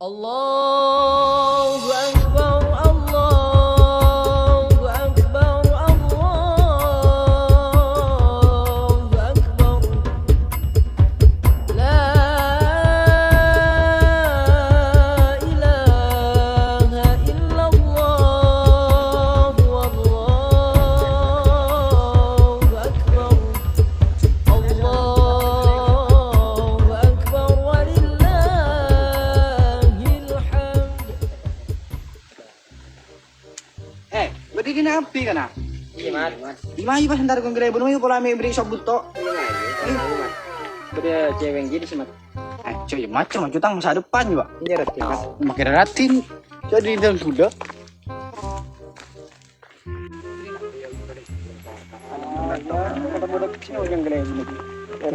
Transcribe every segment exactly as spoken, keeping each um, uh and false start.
الله أكبر، الله أكبر، الله أكبر. لا إله إلا الله، والله أكبر. الله أكبر ولله الحمد. Eh, bâdâ è dinna' abdhi, kana'? Iyâ, Mat. Dimma pas entar kon kalèbun, ayo pola mè' bâri' sobbut to'. Bâdâ cewek gini sih, Mat. Eh, coy, macem, macem, tang masa depan, Pak. Iyâ, Rat, Mat. Makin ratin. Jadi, dan sudah.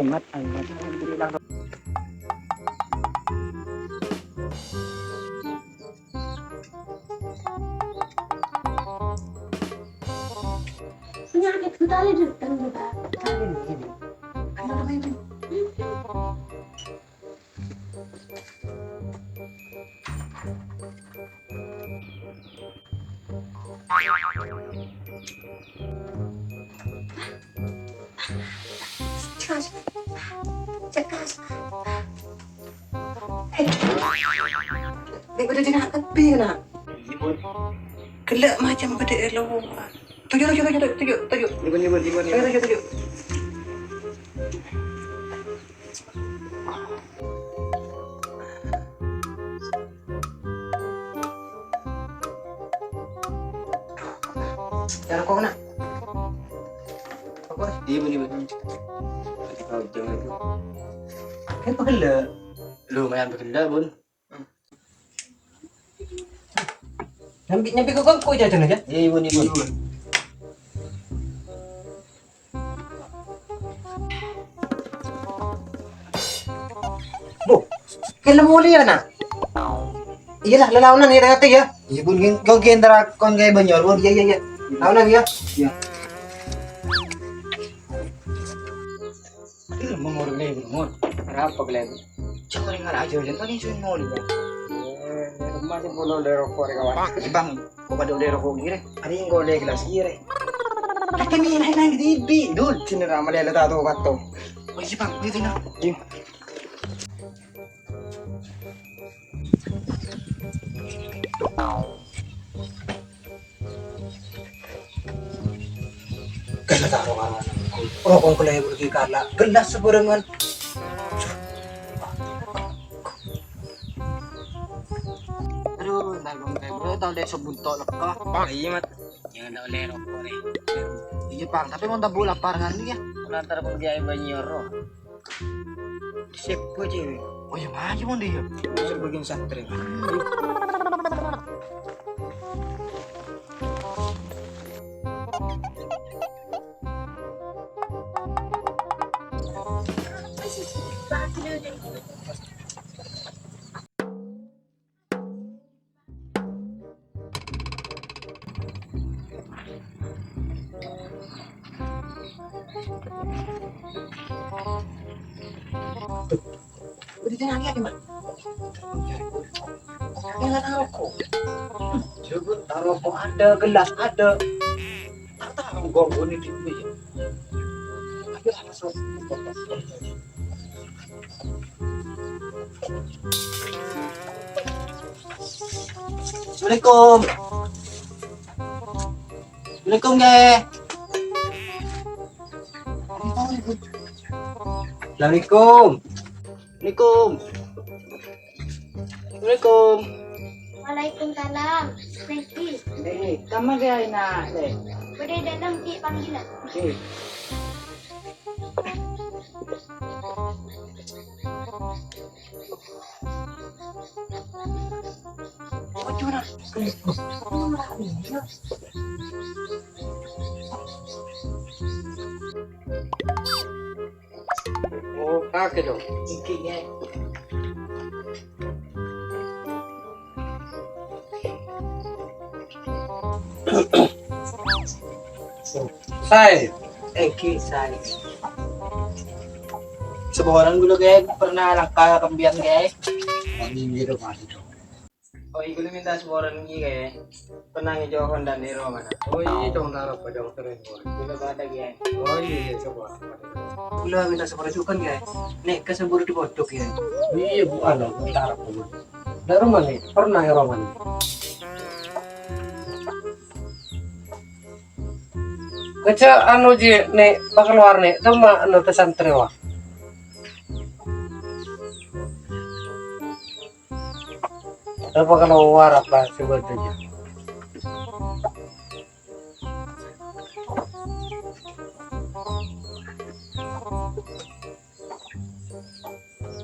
Mat, Mat. Penyakit kita ini, kenapa itu? Cekas. Cekas. Eh. Dek, bâdâ dinna' abdhi, kana'? Ghellâ' macem bâdâ è lo. Toju', toju', toju', toju', toju'. Ayo, toju', toju'. Iyâ, roko', kana'. Roko', eh. Iyâ, Bun, iyâ, Bun. Iyâ, Bun. Kèng pagella'. Lumayan pagella', Bun. Nyambi, nyambi ka kongko jajana, ja? Iyâ, Bun, iyâ, Bun. Bu, kèng molè, na'. Iyâ la, lalaonan, iyâ, ngartè, yâ. Iyâ, Bun, ghi-, ghi-, ghi-, antara kon ghâbây bânnya, Bun. Iyâ, iyâ, iyâ. Laonan, yâ. Iyâ. Aduh, mongol, Bun, mongol. Arapa, Bun? Jangan dengar aja, jangan pakai sun molè, yâ. Eh, masih perlu ada rokok, rè, kawan. Bang, kok pada ada rokok gini, rè? Ada yang golek gelas gini, rè. Tapi ini lain-lain di T V, Dul. Sini, Ra, malè la ta' tao katto. Oh, iyâ, Bang, itu, nah. Iyâ. Kala taro karana rokok kalèbun ghi' kala, gelas sabhârângan. Aduh, entar kong tèbro tao dek sobunto' lekka. Iyâ, Mat. Jangan tak olè rokok, rè. Iyâ, Bang, tapi mon tabu' lapar ngan, yâ. Lantar pergi ayo banyoro. Sip, gue cewek. Oh, ya, maju, mon, dia. Sip, bagian santri. Udah jangan lihat, Mat. Ini nggak tahu kok. Coba taruh kok ada, gelas ada. Tak tahu kok ini di sini. Ayo, langsung. Assalamualaikum. Assalamualaikum, Ge. Assalamualaikum. Assalamualaikum. Assalamualaikum. Waalaikumsalam. Sengki. Eh, kamma ge aina, Dek? Bâdâ è dâlem, Ki, panggilan. Oke. Oh, kagak dong. Iki, ya. Saè. Èngghi, saè. Sabhârâng ghulâ, Kè, pernah langka ka empèyan, Kè? Oh, ngghi, Pak. Oh, iyâ, kaulâ mènta saporana, Kè. Pernah ngèjhâ Honda Nero, mana? Oh, iyâ, Cong, tarep, Cong, terros, Cong. Kaulâ bâdâ, Kè. Oh, iyâ, iyâ, coba. Kaulâ mènta sapora jhughân, Kè. Nè', ka saburu di pojok, Kè. Iyâ, Bu, anu, tarep, Bu. Dâ' roma, Nè'? Pernah è roma, Nè'? Kèjhâ anu, Ji, Nè', pakalowar, Nè', temma anu, ta' santrè, wa. Apa kalowar apa sè bâdâ, Ji?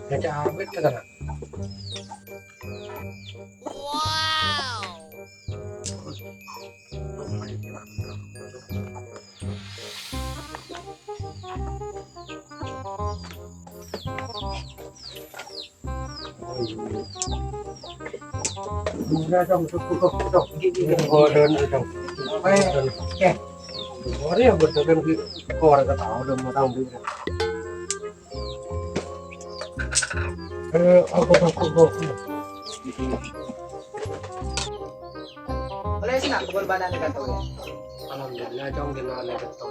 Kèjhâ abit ka sana. Duna, Cong, cukup, Cong, Cong. Gini, gini, gini. Oh, dun, Cong. Apa ya? Oke. Boleh ya, betul kan, Ki? Kok orang ketawa, udah mau tahu, Ki. Eh, aku, aku, aku. Oleh sini, aku berbadan dekat tuh, ya. Alhamdulillah, Cong, dina oleh betul.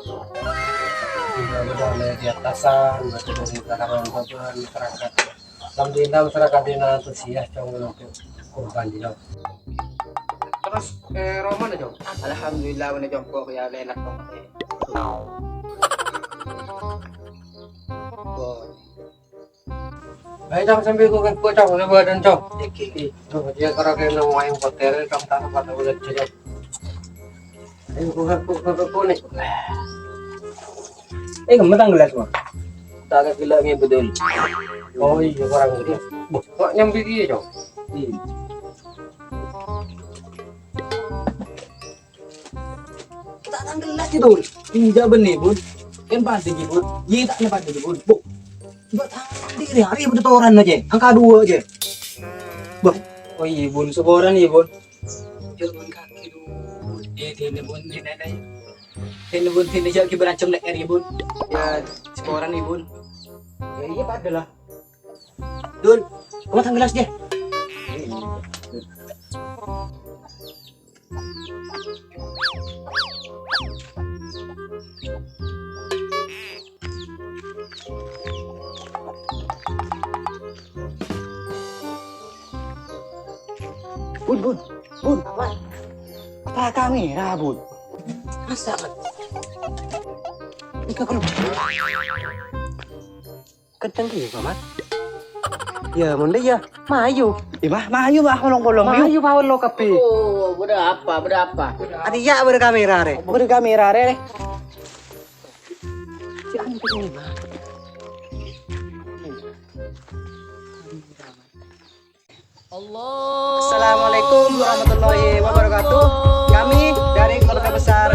Dina oleh di atasan, betul dari kalangan korban, masyarakat. Alhamdulillah, masyarakat dina antusias, Cong, untuk korban dina. Terus, eh, roman, Cong? Alhamdulillah, mana, Cong, kok ya lelak, Cong. Bon. Ayo, Cong, sambil ku ngaku, Cong, le badan, Cong. Iki, iki. Tuh, dia karo kena main poter, Cong, tak apa, tak boleh, Cong. Ayo, ku ngaku, ku ngaku, nih. Eh, gemetang gelas, Bang. Tak ada gila, nge, betul. Oh, iya, kurang gelas. Boh, kok nyambi dia, Cong? Iya. Ta' tangghâllâs, Dul. Enjâ' bânnè, Bun. Kan padâ, Ji, Bun. Iyâ, ta' nè padâ, Ji, Bun. Bu, coba tandhi rè, arè bâdâ toranna, Ji. Angka duwâ', Ji. Bâh. Oh, iyâ, Bun. Saporana, iyâ, Bun. Jâ', Bun, kakè, Dul. Eh, dina, Bun, dina, dina. Dina, Bun, dina, jâ' ghi' berancem lè'èr, iyâ, Bun. Iyâ, saporana, iyâ, Bun. Iyâ, iyâ, padâ, la. Dul, coba tangghâllâs, Ji. Bun, Bun, Bun, apa? Apa kamera, Bun? Masa, Bun? Ini kan Kenceng ghi, Mat. Ya, mon dâ' iyâ, mayu. Iyâ, Bah, mayu, Bah, polong-polong, yu. Mayu, Bah, lo kabbhi. Oh, bâdâ apa, bâdâ apa? Arèya bâdâ kamera, rè. Bâdâ kamera, rè, rè. Si anu, Mat. Assalamualaikum warahmatullahi wabarakatuh. Kami dari Keluarga Besar